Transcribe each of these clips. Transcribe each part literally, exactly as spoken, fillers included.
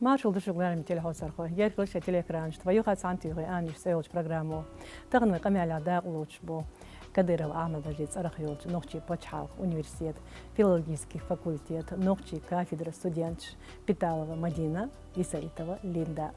Маршал ду шуга, лерам телехьовсархой. Герхалаш шоай телеэкранаш тӀа, вай юха цхьаьнатоха «Ана» йиша цӀи йолча программо. Тахан вай къамаьл дакъа лоацаш ба Кадыров Ахьмад-Хьажий цӀерагӀа йолча Нохчий паччахьалкхен университета филологически факультета нохчий кафедра студенташ Питалова Мадина, Исаитова Линда.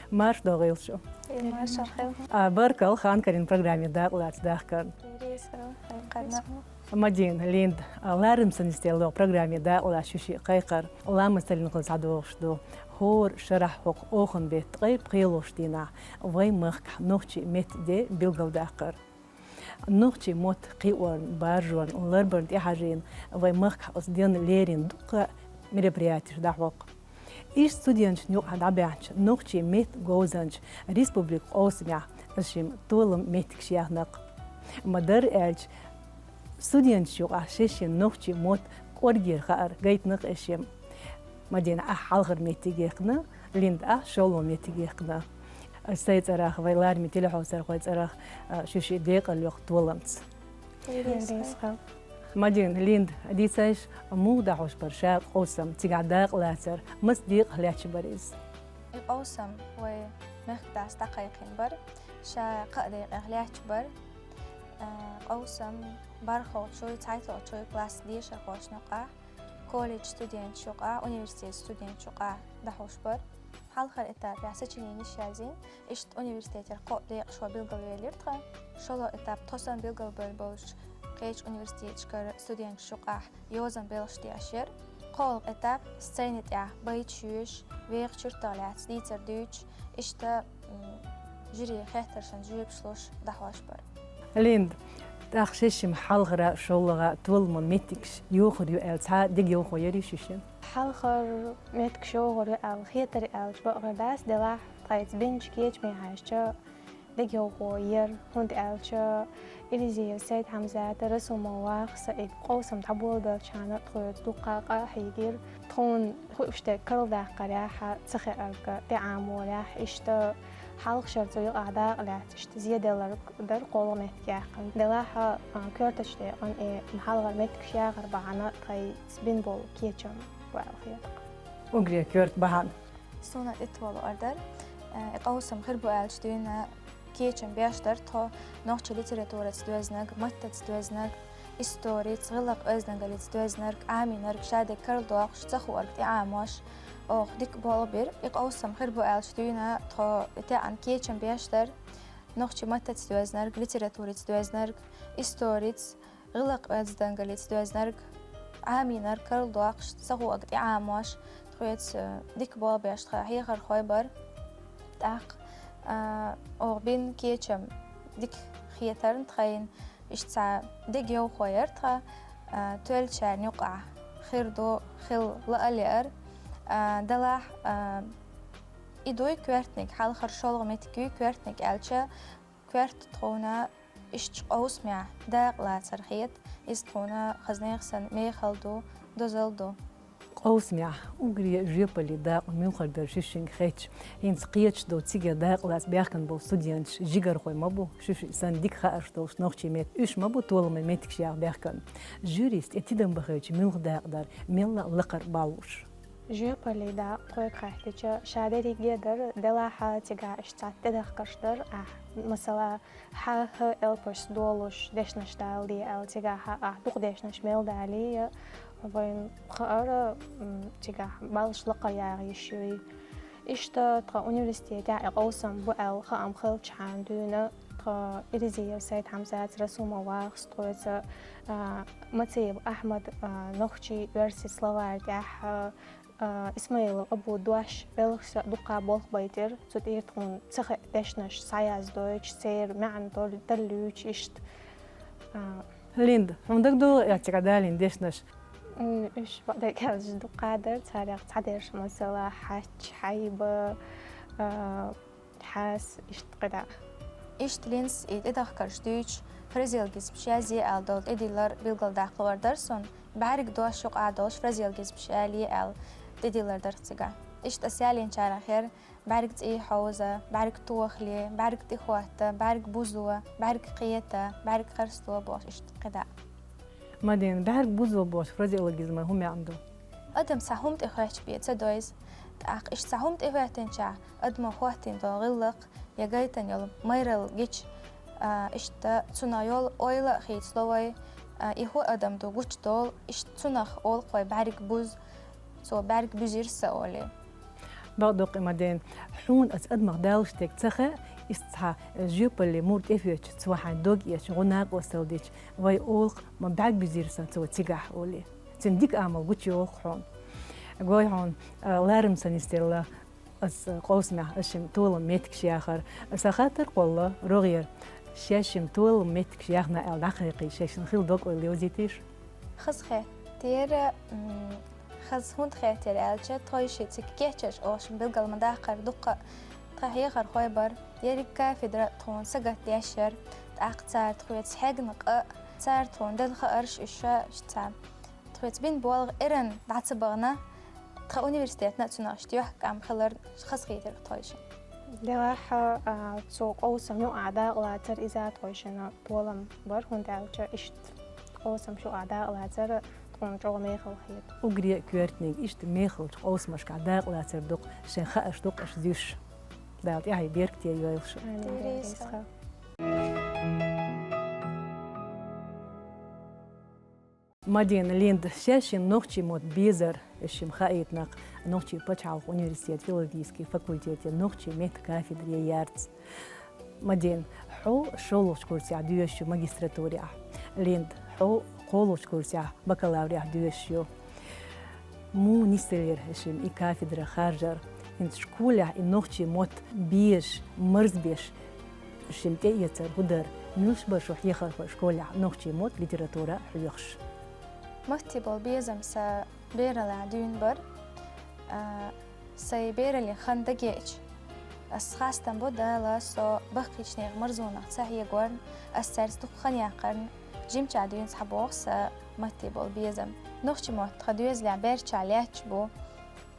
Марша догӀийла шо. Э, маршал хилда. А, баркал, ханкарин программе дакъа лаца дахкар. Рисра, хай кадна. Мадина, Линда, а, ларам санна йистелла программе дакъа лаца шуьшиъ кхайкхар. Ламаз таллин хила схьадогӀуш ду. ХӀора шарахь хӀокху охан бетта ткъе пхийлолгӀачу дийнахь вай махкахь нохчий меттан де билгалдаккхар. Нохчий мотт кхиорна, баржорна, ларбарна тӀехьажийна вай махкахь оцу денна леррина дуккха мероприятеш дӀахьокху. Иштта студенташна юкъахь дӀабаьхначу нохчий меттан говзанчаша республикан къовсамехь оцу шимма толам меттигаш яьхна-кх. Ма-дарра аьлча, студенташна юкъахь шаьш-шен нохчий мотт кӀоргера хаар гайтина-кх оцу шимма. Мадина, ахь хьалхара меттиг яьккхина, Линда, ахь шолгӀа меттиг яьккхина. Аса сайн цӀарах, вай лараме телехьовсархойн цӀарах, а, шуьшиъ декъал йо-кх толамца. Дийрис хила. Мадина, Линда, дийцайша, муха дӀахьош бара ша къовсам, цигахь дакъа лацар, маца декъахь лаьтташ бара иза? И къовсам вай мехкдас дӀакхайкхийна бара, ша кхаа декъех лаьтташ бара. А, къовсам бархӀалгӀачуй, цхьайтталгӀачуй классан дешархошна юкъахь, колледжан студенташна юкъахь, университетан студенташна юкъахь дӀахьош бара. Хьалхара этапехь сочинени йиш язйина, иштта университетера кхоъ декъашхо билгалвелира тхан. ШолгӀа этап тхо санна билгалбевлла болчу кхечу университеташкара студенташна юкъахь йозанан белхаш деш яра. КхоалгӀа этап сцени тӀехь байташ йоьшуш, вехачу юьртах лаьцна дийцар дуьйцуш, иштта, м, жюрин хеттаршна жоьпаш луш дӀахьош бара. Линда, тӀаккха шаьш шимма хьалхара, шолгӀа толаман меттигаш йохур ю аьлла цхьа дегайовхо ярий шуьшинна? Хьалхара меттигаш йохур ю аьлла хетар аьлча, бакъ хир дац, делахь тхайца бинчу кечаме хьаьжча, дегайовхо яра, хӀунда аьлча Элизеев Сайд-Хьамзата, Расулмов Вахаса и къовсам дӀаболабеллачхьана тхоьца дуккха къа а хьийгира. Тхуна хууш дерг карладаккхарехь а, ца хиарг тӀеӀаморехь а, иштта хьалха шарахь цу юкъахь дакъа лаьцна иштта зеделларг дара кхоалгӀа меттиг яьккхина. Делахь а, коьртачу декъана и хьалхара меттигаш яхар бахьана тхайца бина болу кечам бу аьлла хета-кх. Уггаре коьрта бахьана. Суна тӀетоьхна лууш дара, э, и къовсам хир бу аьлча дуьйна кечам беш дара тхо нохчийн литератураца доьзнарг, маттаца доьзнарг, историца, гӀиллакх оьздангаллица доьзнарг, Ӏамийнарг, шадерг карладоккхуш, ца хуург тӀеӀамош, оха дика болх бира. И къовсам хир бу аьлча дуьйна тхо и тӀеӀан кечам беш дара нохчийн маттаца доьзнарг, литературица доьзнарг, историца, гӀиллакх оьздангаллица доьзнарг, Ӏамийнарг карладоккхуш, ца хуург тӀеӀамош, тхоьца дика болх беш тхан хьехархой бара. ТӀаккха, а, оха бина кечам дика хетарна тхайна, иштта цхьа дегайовхо яра тхан, а, тоьллачарна юкъахь хир ду, хила лаа а лаьара. А, делахь, а, и дуй коьртаниг, хьалхара шолгӀа меттиг юй коьртаниг аьлча, коьрта тхуна иштта къовсамехь дакъа лацар хета, иза тхуна хазанех санна мехала ду, дозалла ду. Къовсамехь уггаре жоьпалле дакъа муьлхар дара шуьшинга хетча, хӀинца кхеташ долу, цига дакъа лаца баьхкина болу студенташ жигархой ма бу, шуьшиъ санна дика хаарш долуш нохчийн меттан, уьш ма бу толаман меттигаш яха баьхкина. Жюрис тӀе тидам бахийтича муьлха дакъа дара, мелла а лакхара бӀаьллуш? Жоьпалле дакъа тхоьга хаьттича, ша дерриге а дара, делахь а цигахь иштта цхьацца тӀедахкарш дара, ахь, масала, хьан-хӀа элпашца долуш дешнаш далале аьлла, цигахь ахь дукха дешнаш мел дале а, вайна хаара, м, цигахь бӀаьллаш лакхара яха йиш юй. Иштта тхан университетехь и къовсам бу аьлла хаам хилчхьана дуьйна тхан Элизеев Сайд-Хьамзатца, Расулмов Вахас тхоьца, а, Мациев Ахьмад, а, нохчийн оьрсийн словарь тӀехь, а, А, Исмаилов Абу дош белхашца дуккха болх байтира, цу тӀера тхуна ца хаьа дешнаш схьаяздойтуш, церан маьӀна тол-, таллуьйтуш иштта. А, Линда, хьуна дагадогӀий цигахь далийна дешнаш? М, уьш бакъдерг аьлча дуккха дара, царех цхьадерш, масала, хьач, хьайба, а, хьас, иштта кхидӀа. Иштта Линдас и тӀедахкарш дуьйцуш, фразеологизмаш язъе аьлла долу тӀедиллар билгалдаккха лууш дара суна, бӀаьрг дош юкъахь долуш фразеологизмаш ялае аьлла тӀедиллар дара цигахь. Иштта аса ялийначарах яра бӀаьрг цӀий хьовза, бӀаьрг тохале, бӀаьрг тӀехӀотта, бӀаьрг бузо, бӀаьрг кхета, бӀаьрг харцдо бохуш иштта кхидӀа. Мадина, бӀаьрг бузо бохуш фразеологизман хӀун маьӀна ду? Адам цхьа хӀума тӀе хоьттуш бен ца дойза, ТӀаккха иштта цхьа хӀума тӀехӀоьттинчохь, адамо хӀоттийна долу гӀиллакх я гайтина йолу майралла гича, а, иштта цунах йолу ойла а хийцало вай, а, и хӀун адам ду гучудолу, иштта цунах олу-кх вай бӀаьрг буза, цо бӀаьрг буьзира сан олий. Бакъдоккху, Мадина, хьуна аса адамах далуш дерг ца хаьа, иза цхьа жоьпалле мур тӀехӀоьттича, цо хьайн дог эцча, гӀо накъосталла дича, вай олу-кх, ма бӀаьрг буьзира сан цо цигахь олий. Цуьнан дика амал гучуйогӀу-кх хьуна. Гой хьуна, а, ларам сан нисделла, аса къовсамехь аса шимма толам меттигаш яхар. Сан хаттар кхолла рогӀера, шаьш шимма толам меттигаш яхна аьлла дӀакхайкхийча, шайшинна хилла дог-ойла йовзийтийша? Хаза хеттера, м, хаза хӀунда хеттера аьлча, тхойшиъ цига кечъеш оха шимма билгал ма даккхара, дуккха а тхан хьехархой бара. Ерриг кафедра тхуна сагатдеш яра, тӀаккха цара тхоьца хьегна къа, цара тхуна делла хаарш уьш ша, иштта цхьа тхоьца бина болх эрна дӀа ца бахана, тхан университетна а цунах иштта юьхькӀам хилар хазахийтира тхойшинна. Делахь а, цо къовсам юкъахь дакъалацар иза тхойшинна толам бара, хӀунда аьлча иштта къовсам юкъахь дакъалацар тхуна чӀогӀа мехала хета. Уггаре а коьртаниг иштта мехалчу къовсамашкахь дакъалацар ду-кх, шайн хаарш ду-кх аша зуьйш. Дала тӀаьхье беркате йойла шун. Амин. Дела реза хуьлда. Мадина, Линда, шаьш шимма нохчийн мотт безар, аса шимма хаийтина-кх, Нохчийн пачхьалкхан университетан филологически факультетехь нохчийн меттан кафедре яьрца. Мадина, хьо шолгӀачу курсехь доьшуш ю магистратурехь. Линда, хьо кхоалгӀачу курсехь бакалаврехь доьшуш ю. Муха нисделира шимма и кафедра харжар? ХӀинца школехь и нохчийн мотт безаш, марзбеш шимма тӀеэцар хӀун дара? Муьлш бара шу хьехархой школехь нохчийн мотт, литература хьоьхуш? Матте болу безам сан бераллехь дуьйна бара. А, сайн бераллин хан дагеъча, ас хастам бо Дала, со баккхийчу нехан марзонах ца хьегорна, ас цаьрца дукха хан яккхарна, жимчохь дуьйна схьабогӀу сан матте болу безам. Нохчийн мотт тхан доьзалехь баьрччехь лаьтташ бу.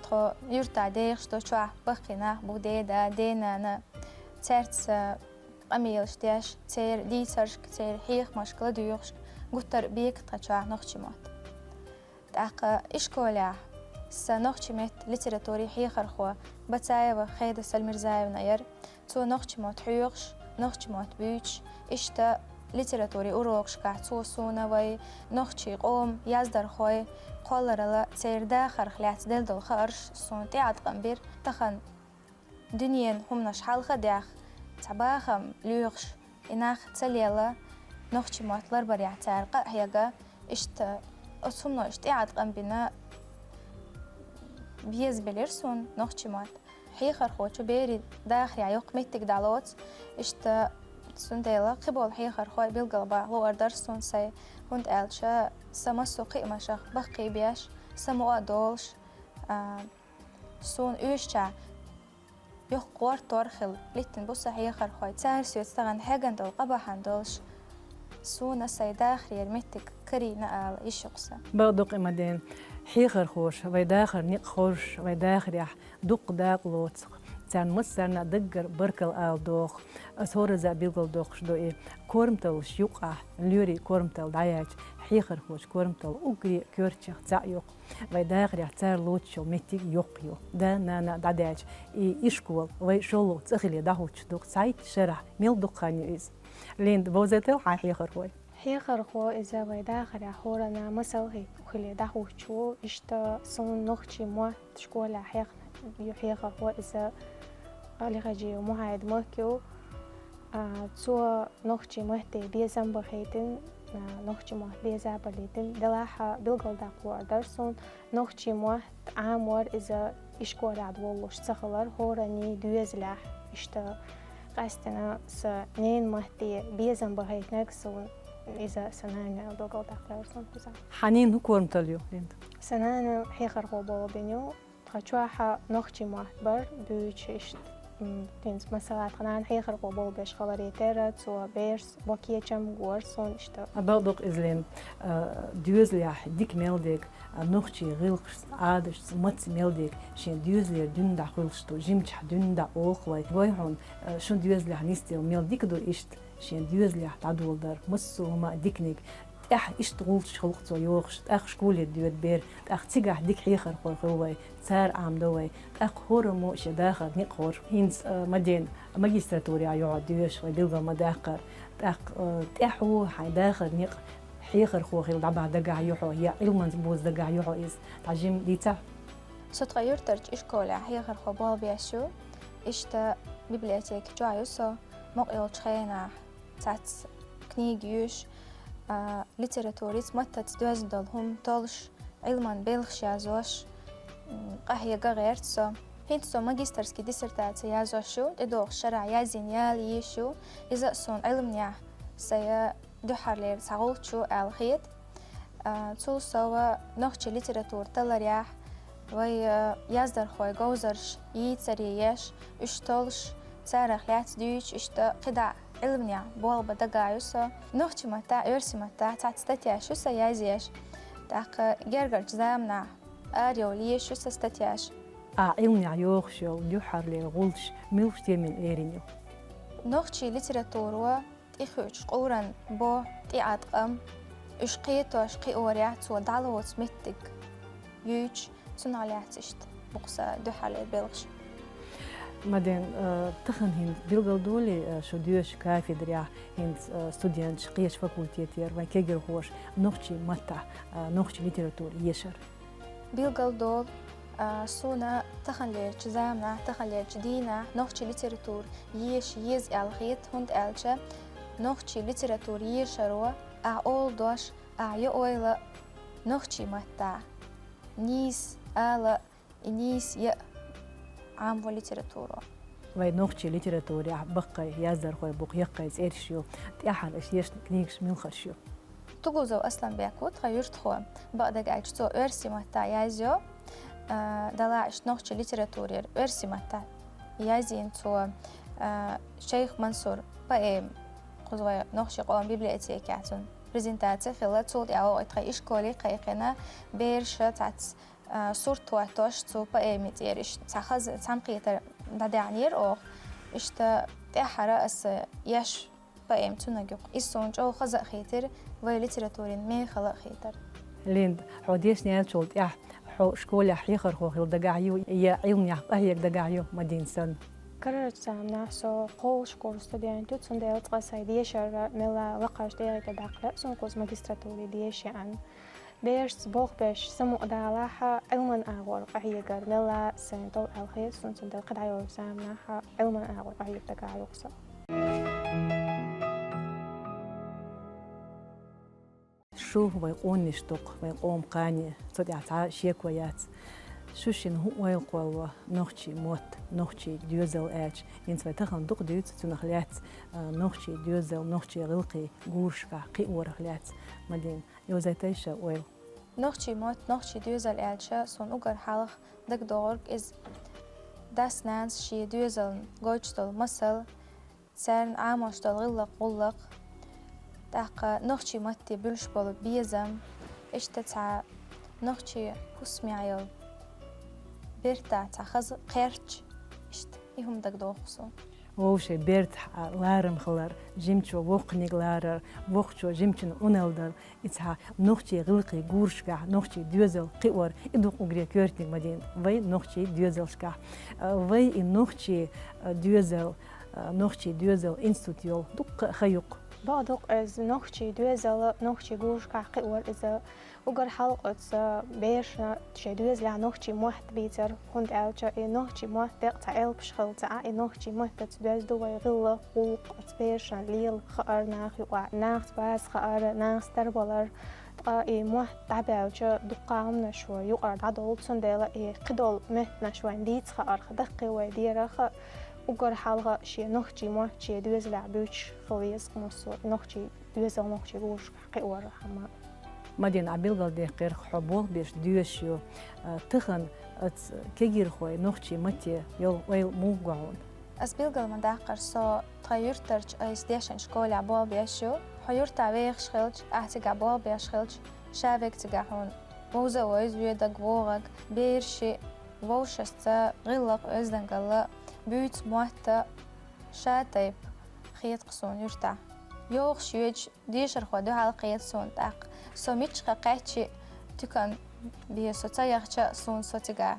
Тхо юьртахь дехаш ду, чохь баккхий нах бу, деда, денана. Цаьрца къамелаш деш, церан дийцаршка, церан хьехамашка ладуьйгӀуш, гуттар а бега тхан чохь нохчийн мотт. ТӀаккха ишколехь сан нохчийн меттан, литературин хьехархо Бацаева Хеда Сальмирзаевна яра. Цо нохчийн мотт хьоьхуш, нохчийн мотт буьйцуш, иштта литературин урокашкахь цо суна вай нохчийн къоман яздархой кхолларалла, церан дахарх лаьцна делла долу хаарш суна тӀеӀаткъам бира. Тахана дуьненан хӀуманаш хьалха а даьхна, цхьа бахам лоьхуш, и нах ца лела, нохчийн мотт ларбарехь цара къа а хьега, иштта оцу хӀуманаш тӀеӀаткъам бина, безабелира суна нохчийн мотт. Хьехархочо берийн дахарехь йоккха меттиг дӀалоцу, иштта цундела кхиболу хьехархой билгалбаха лууш дара суна сайн, хӀунда аьлча сан массо а кхиамашах баккхий беш, сан мукъа а долуш, а, суна оьшучохь йоккха гӀортор а хилла литтина бу сан хьехархой. Цара соьца тахана хьегна долу къа бахьана долуш, суна сайн дахарера меттиг карийна ала йиш ю-кх сан. Бакъдоккху, Мадина, хьехархоша вайн дахаран некъ хоржуш, вайн дахарехь дуккха дакъа лоцу-кх. Царна массарна а даггара баркалла ала догӀу. Аса хӀоразза а билгалдоккхуш ду и. Корматаллаш юкъахь, лоьрийн корматалла дӀаяьлча, хьехархочун корматалла уггаре а коьртачех цхьаъ ю-кх. Вайн дахарехь цара лоцуш йолу меттиг йоккха ю. Да-нана а дӀадаьлча, и ишкол вайн шолгӀа цӀа хиле дӀахӀуттуш ду-кх. Цхьайтта шарахь мел дукха хан ю иза? Линда, бовзийтал хьан хьехархой. Хьехархо иза вайн дахарехь хӀоранна масал хи-, хиле дӀахӀуттуш ву. Иштта суна нохчийн мотт школехь хьехна ю хьехархо, иза Алихаджиев Мухьайд-Макки ву. А, цо нохчийн матте безам бахийтина, а, нохчийн мотт беза а балийтина. Делахь а билгалдаккха лууш дара суна, нохчийн мотт Ӏамор иза ишколехь долуш ца хилар, хӀораннийн доьзалехь, иштта къаьстина сан ненан матте безам бахийтинарг суна иза сан нана билгалдаккха лууш дара суна кхузахь. Хьан ненан хӀун корматалла ю, Линда? Сан нана хьехархо болх бина ю. Тхан чохь нохчийн мотт бара буьйцуш, иштта, м, хӀинца масала тхан нана хьехархо болх беш хиларе терра, цо бераш бо кечам гора суна иштта. Бакъдоккху иза, Линда, а, доьзалехь дика мел дерг, а, нохчийн гӀиллакхашца, Ӏадаташца, маца мел дерг шен доьзалера дуьйна дӀахуьлуш ду, жимчохь дуьйна дӀа олу-кх вай. Гой хьуна, а, шун доьзалехь нисделла мел дика ду иштта шен доьзалехь дӀадоладар, массо а хӀума а диканиг. тӀехь иштта гӀулчаш хилла цо йохуш, тӀаккха школе доьду бер, тӀаккха цигахь дика хьехархой хилла вай, цара Ӏамадо вай, тӀаккха хӀораммо шен дахар некъ хӀора. ХӀинца, а, Мадина магистратурехь ю хьо доьшуш, вай билгал ма-даккхара, тӀаккха, а, тӀаьхьо хьайн дахар некъ хьехархо хила дӀабахьа дагахь ю хьо, я Ӏилманца боза дагахь ю хьо иза, цхьа жимма дийцахь? Со тхан юьртарчу ишколехь хьехархо болх беш ю. Иштта библиотеки чохь ю со, мукъа йолчу хенахь цхьацца книга юьйш, а, литературица, маттаца доьзна долу хӀума толлуш, Ӏилман белхаш язъеш, м, къахьега гӀерта со. ХӀинца со магистерский диссертаци язъеш ю, тӀедогӀучу шарахь язйина яла йиш ю. Иза а суна Ӏилманехь сайн дуьххьарлера цхьа гӀулч ю аьлла хета. А, цул сова, нохчийн литература талларехь, вай, а, яздархойн говзарш йийцаре еш, уьш толлуш, царах лаьцна дуьйцуш, иштта кхидӀа Ӏилманехь болх бан дагахь ю со. Нохчийн маттахь, оьрсийн маттахь цхьацца статьяш ю сан язъеш. ТӀаккха гергарчу заманахь арайовла езаш ю сан статьяш. Ахь Ӏилманехь йохуш йолу дуьххьарлера гӀулч муьлхачу темина лерина ю? Нохчийн литературо тӀехуьучу къуран бо тӀеӀаткъам, уьш кхетош, кхиорехь цо дӀалоцу меттиг юьйцуш, цунах лаьцна иштта бу-кх сан дуьххьарлера белхаш. Мадина, э, тахана хӀинца билгалдолий, э, шу доьшучу кафедрехь хӀинца, э, студенташ кхечу факультетера вайн кегирхоша нохчийн маттахь, э, нохчийн литература ешар? Билгалдолу, а, суна таханлерчу заманахь, таханлерчу дийнахь нохчийн литература еша еза аьлла хета, хӀунда аьлча нохчийн литература ешаро, ахь олу дош, ахь йо ойла нохчийн маттахь, нийса ала, и нийса яа Ӏамво литературо. Вай нохчийн литературехь баккхий яздархой бу-кх, яккхий цӀераш ю, тӀаьххьара аша ешна книгаш муьлхарш ю? Тугузов Асланбек ву тхан юьртахо. Бакъдерг аьлча, цо оьрсийн маттахь язйо, а, делахь иштта нохчийн литературера оьрсийн маттахь язйина цо, а, Шайх Мансур поэма, кхуза вай нохчийн къоман библиотекехь цуьнан презентаци хилла, цул тӀаьхьа оха и тхан ишколе кхайкхина, бераша цхьацца, а, сурт хӀоттош цу поэмин тӀера, иштта цхьа хаза цхьаьнакхетар дӀадаьхьнера оха. Иштта тӀаьххьара аса еш поэма цунна юкъа. Иза суна чӀогӀа хаза а хийтира вай литературин мехала а хийтар. Линда, хьо дешна яьллачул тӀаьхьа хьо школехь хьехархо хила дагахь ю я Ӏилманехь къахьега дагахь ю, Мадина санна? Карарчу заманахь со кхоалгӀачу курсан студент ю, цундела цкъа сайн дешар мелла лакхарчу декъе тӀе даккха лаьа суна, кхуза магистратуре деша яьлла. Берашца болх беш самукъадалахь, Ӏилман агӀор къахьегар мелла сайн тов аьлла хета суна, цундела кхидӀа йолчу заманахь Ӏилман агӀор къахьега дагахь ю-кх со. Шу вай къонанаш ду-кх, вай къоман кхане, цу тӀехь цхьа шеко яц. Шу шуна хӀун ойла кхоллало нохчийн мотт, нохчийн доьзал аьлча, хӀинца вай тахана дукха дуьйцу цунах лаьцна, а, нохчийн доьзал, нохчийн гӀиллакхийн гурашкахь кхиорах лаьцна, Мадина? Йовзийтай сан ойла. Нохчийн мотт, нохчийн доьзал аьлча, суна уггар хьалха дагадогӀург иза: дас-нанас шен доьзална гойтуш долу масал, царна Ӏамош долу гӀиллакх-гӀуллакх, тӀаккха нохчийн матте буьллуш болу безам, иштта цхьа нохчийн хӀусамехь йолу бертахь цхьа хаза кхерч, иштта и хӀума дагадогӀу-кх суна. Вовшийн бертахь ларам хилар, жимачо воккханиг ларар, воккхачо жимачун Ӏуналла дар, и цхьа нохчийн гӀиллакхийн гурашкахь нохчийн доьзал кхиор, и ду-кх уггаре коьртаниг, Мадина, вай нохчийн доьзалшкахь. Вай и нохчийн доьзал, нохчийн доьзал институт йолу дуккха а хан ю-кх. Бакъду-кх иза, нохчийн доьзал нохчийн гурашкахь кхиор иза уггар хьалха оцу берашна шайн доьзалехь нохчийн мотт бийцар, хӀунда аьлча и нохчийн мотт декъа цхьа элпаш хилла ца Ӏа, и нохчийн маттаца доьзна ду вай гӀиллакх-гӀуллакх, оцу берашна лела хаар нах юкъахь, нахаца база хаар, нахаца тарвалар. Ткъа и мотт дӀабаьлча, дуккха а хӀуманаш вай юкъара дӀадолу, цундела и кхидолу меттанаш вайна дийца хаарх, даккхий вай дерах, уггар хьалха шен нохчийн мотт шен доьзалехь буьйцуш хила веза-кх массо а, нохчийн доьзал нохчийн гурашкахь кхиорах хӀума. Мадина, ахь билгалдаьккхира, хьо болх беш доьшуш ю. А, тахана оцу кегирхойн нохчийн матте йолу ойла муха го хьуна? Ас билгал ма даккхара, со тхан юьртарчу айса дешначу школехь болх беш ю. Хьо юьртахь вехаш хилча, ахь цигахь болх беш хилча, ша верг цигахь хьуна вовза а вовза, воьдург вогӀург, бераши вовшашца гӀиллакх, оьздангалла, буьйцу мотт а, ша тайпа хета-кх суна юьртахь. Йовхаш йоьдуш дешархой дуьхьал кхета суна тӀаккха. Со миччахьа кхаьчча, туькан бе со ца яхача, суна со цига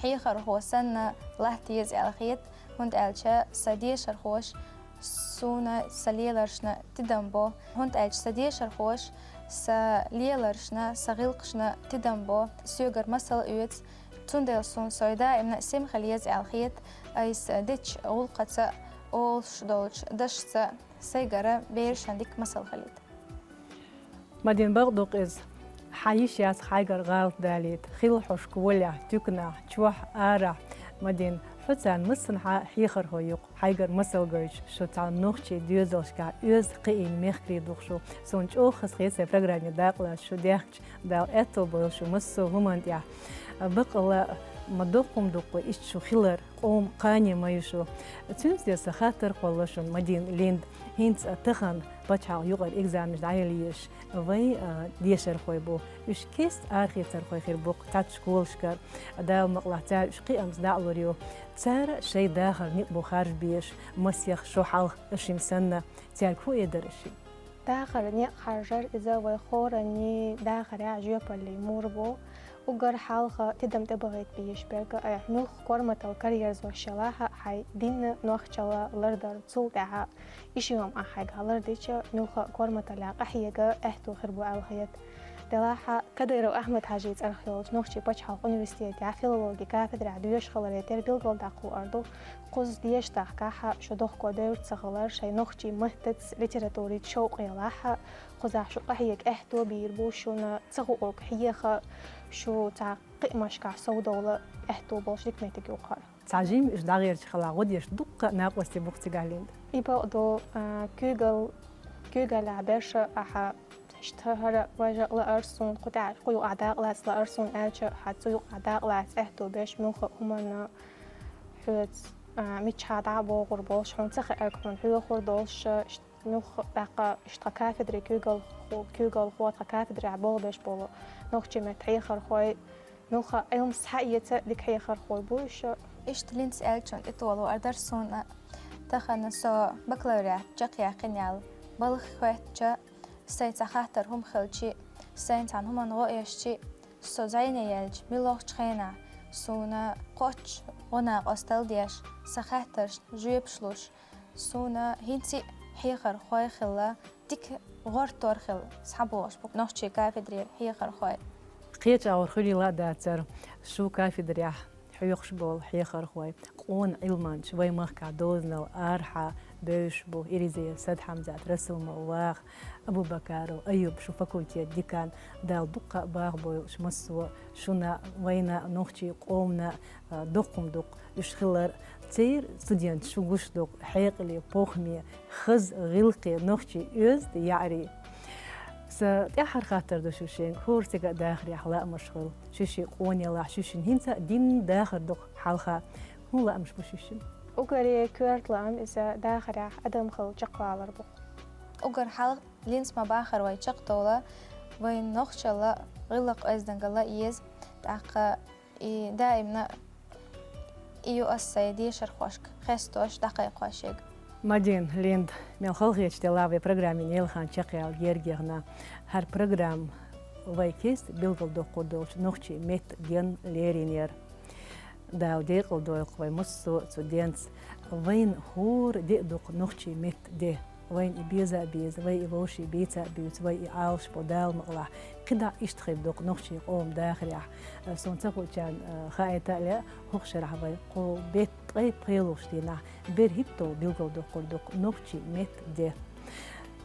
хьехархо санна латта еза аьлла хета, хӀунда аьлча сан дешархоша суна сан леларшна тидам бо, хӀунда аьлча сан дешархоша сан леларшна, сан гӀиллакхашна тидам бо, соьгара масал оьцу. Цундела суна со даимна сема хила еза аьлла хета, айса дечу гӀуллакхаца, олуш долчу дашца, сайгара берашна дика масал хилийта. Мадина, бакъ ду-кх иза. Хьан йиш яц хьайгара гӀалат далийта, хила хьо школехь, туьканахь, чохь, арахь. Мадина, хьо царна массанхьа хьехархо ю-кх, хьайгара масал гойтуш, шу цхьана нохчийн доьзалшкахь оьзда кхиийна мехкарий ду-кх шу. Суна чӀогӀа хазахета сайн программе дакъалаца шу даьхкича. Дала аьтто бойла шу массо а хӀуманна тӀехь. Баккъала ма доккха хӀума ду-кх иштта шу хилар, къоман кхане ма ю шу. Цуьнца тӀе сан хаттар кхолла шуна, Мадина, Линда. ХӀинца тахана пачхьалкхан юкъара экзаменаш дӀаяла езаш вайн, а, дешархой бу. Уьш кеста арахецархой хир бу-кх цхьацца школашкара. Дала мукъалахь, цара уьш кхиамца дӀа а лур ю. Цара шайн дахаран некъ бу харжа безаш, масех шо хьалха, аша-м санна. Цаьрга хӀун эр дара аша? Дахаран некъ харжар иза вай хӀораннан дахарехь жоьпаллин мур бу. Уггар хьалха тидам тӀебахийта безаш берг а, муьлхха корматалла караерзош елахь а, хьайн динна нохчалла лардар, цул тӀаьхьа иши хӀума ахь хьайгахь лардича, муьлхха корматаллехь къахьега аьтто хир бу аьлла хета. Делахь а Кадыров Ахьмад-Хьаьжин цӀарах йолчу Нохчийн пачхьалкхан университетехь филологин кафедрехь доьшуш хиларе терра билгалдаккха лур ду. Кхуза деша дахкахь а, шу дохко девр ца хилар, шайн нохчийн маттаца, литературица шовкъ елахь а, кхузахь шу къахьега аьтто бийр бу шуна, ца хуург хьеха, шу цхьа кхиамашкахь совдовла аьтто болуш дика меттиг ю-кх хӀара. Цхьа жимма уьш дӀагӀерташ хилахь, гӀо деш дуккха а накъостий бу-кх цигахь, Линда. И бакъ ду, а, куьйгалла, куьйгаллехь берш а ахьа, иштта хӀара важа лаар суна, кху тӀехь, кху юкъахь дакъалаца лаар суна аьлча, хьан цу юкъахь дакъалаца аьтто беш, муьлхха а хӀуманна хьоьца, а, миччахьа дӀа а богӀур болуш, хьуна ца хаьарг хьуна хьоьхур долуш, иштта муьлхха а тӀаккха иштта тхан кафедри куьйгалхо, куьйгалхо тхан кафедрехь болх беш болу нохчийн меттан хьехархой, муьлхха а Ӏилма схьаэца дика хьехархой бу уьш. Иштта Линдас аьллачунна тӀетоло ар дара суна. Тахана со бакалавриат чекхъяьккхина яьлла балха хӀоьттича, сайн цхьа хаттар хӀума хилчи, сайна цхьана хӀуманна гӀо эшчи, со зӀене яьлча, муьлххачу хенахь суна кхоччуш гӀо накъосталла деш, сан хаттаршна жоьпаш луш, суна хӀинца а хьехархой хилла, дика гӀортор хилла схьабогӀуш бу нохчийн кафедрера хьехархой. Кхеча агӀор хуьлийла а дацара, шу кафедрехь хьоьхуш болу хьехархой, къона Ӏилманчаш вайн махкахь дозанал арахьа бевзаш бу: Иризеев Садхьамзат, Расулмов Ваха, Абубакаров Аюб, шу факультетан декан. Дала дуккха а бахбойла уьш массо а шуна, вайна, нохчийн къомана, а, доккха хӀума ду-кх уьш хилар. Церан студенташа шу гуш ду-кх хьекъале, похаме, хаза гӀиллакхе, нохчийн оьзда яӀаре. Сан тӀаьххьара хаттар ду шу шинга, хӀора стеган а дахарехь лаамаш хила, шу шиъ къона елахь, шу шинна хӀинца а динна дахар ду-кх хьалха. ХӀун лаамаш бу шу шинна? Уггаре коьрта лаам иза дахарехь адам хилла чекхвалар бу. Уггар хьалха Линдас ма бахара вай чекхдовла, вайн нохчалла, гӀиллакх-оьздангалла еза, тӀаккха и даимна и ю ас сайн дешархошка хестош, дӀакхайкхош ерг. Мадина, Линда, мел халахеташ делахь вай программин лелхана чекхъяла герга яхна. ХӀара программа вай кеста билгалдоккхур долчу нохчийн меттан денна леринера. Дала декъала дойла-кх вай массо а цу денца. Вайна хӀора де а ду-кх нохчийн меттан де. Вайна и беза а беза, вай и вовшийн бийца а буьйцу, вай и Ӏалашбо, Дала мукъалахь. КхидӀа иштта хир ду-кх нохчийн къоман дахарехь. Суна ца хуучарна, а, хаийта а лаьа, хӀокху шарахь вай кху беттан ткъе пхоьалгӀачу дийнахь бер хӀитто билгалдоккхур ду-кх нохчийн меттан де.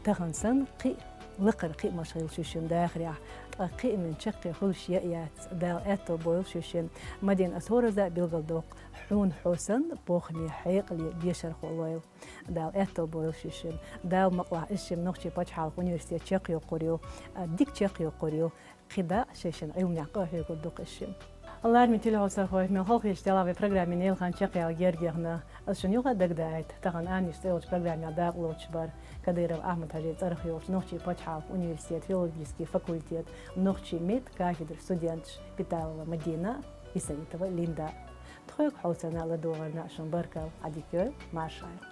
Тахана санна кхин а лакхара кхиамаш хила шу шинна дахарехь, ткъа кхиаман чаккхе хуьлуш яа яц. Дала аьтто бойла шу шинна. Мадина, ас хӀоразза а билгалдоккху, хьуна хьо санна похаме, хьекъале дешархо лойла. Дала аьтто бойла шу шинна. Дала мукъалахь, иза шинна нохчийн пачхьалкхан университет чекхйоккхур ю, а, дика чекхйоккхур ю. КхидӀа шайшинна Ӏилманехь къа а хьоьгур ду-кх иза шинна. Лармин телехьовсархой, мел халахеташ делахь вай программин лелхана чекхъяла герга яхна. Ас шуна юха а дагадаийта, тахана «Анниш» цӀе йолчу программехь дакъалоцуш бара Кадыров Ахьмад-Хьаьжин цӀарах йолчу Нохчийн пачхьалкхан университетан филологически факультетан нохчийн меттан кафедран студенташ Питалова Мадина, Исаитова Линда. Тхоьга хьовсарна а, ладогӀарна а шуна баркалла, Ӏадика йойла, маршалла.